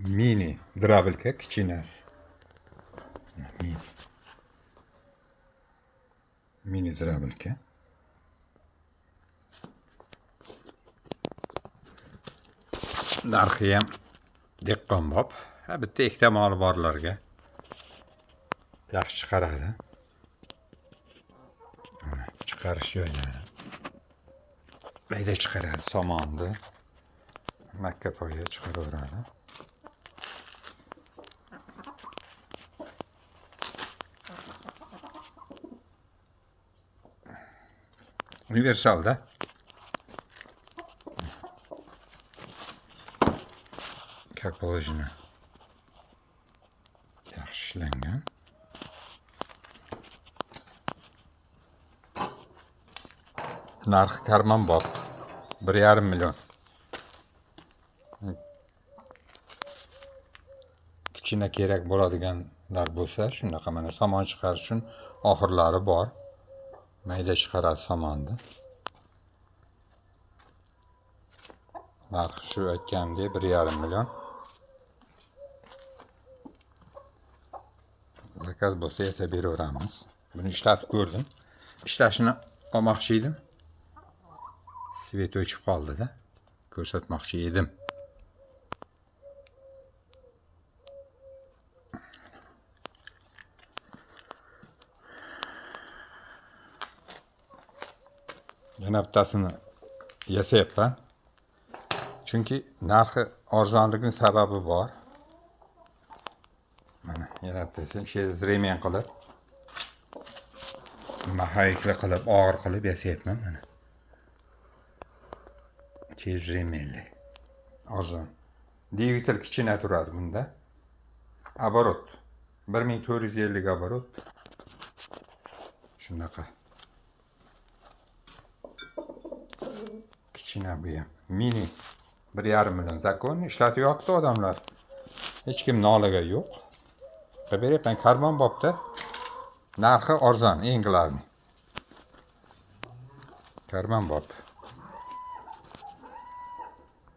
Mini дробилка kichinasi. Mini. Mini дробилка. Narxi ham dehqonbop. Ha, bitta ikkita moli borlarga yaxshi chiqaradi. Mana chiqarish joylari. Mayda chiqaradi somonni. Makka poya chiqaraveradi. Universalda. Как положено. Yaxshi ishlangan. Narxi karmanbop. 1,5 million. Kichkina kerak bo'ladiganlar bo'lsa, shunaqa mana somon chiqarish uchun oxirlari bor. Mayda chiqaradi somonni. Narxi shu aytganimdek 1,5 million. Zakaz bo'lsa yasab beraveramiz. Buni ishlatib ko'rdim. Ishlashini olmoqchi edim. Svet o'chib qoldi-da. Ko'rsatmoqchi edim. Yana bittasini yasayapman. Chunki narxi arzonligining sababi bor. Mana yana bittasini через remen qilib, maxaikli qilib, og'ir qilib yasayapman mana. Через remenli. Arzon. Dvigatel kichkina turadi bunda. Оборот 1450 оборот. Shunaqa. Kichkina bu ham. Mini 1,5 million zakon ishlatib yotdi odamlar. Hech kim noliga yo'q. Qilib beryapman karmanbopda. Narxi arzon, eng главный. Karmanbop.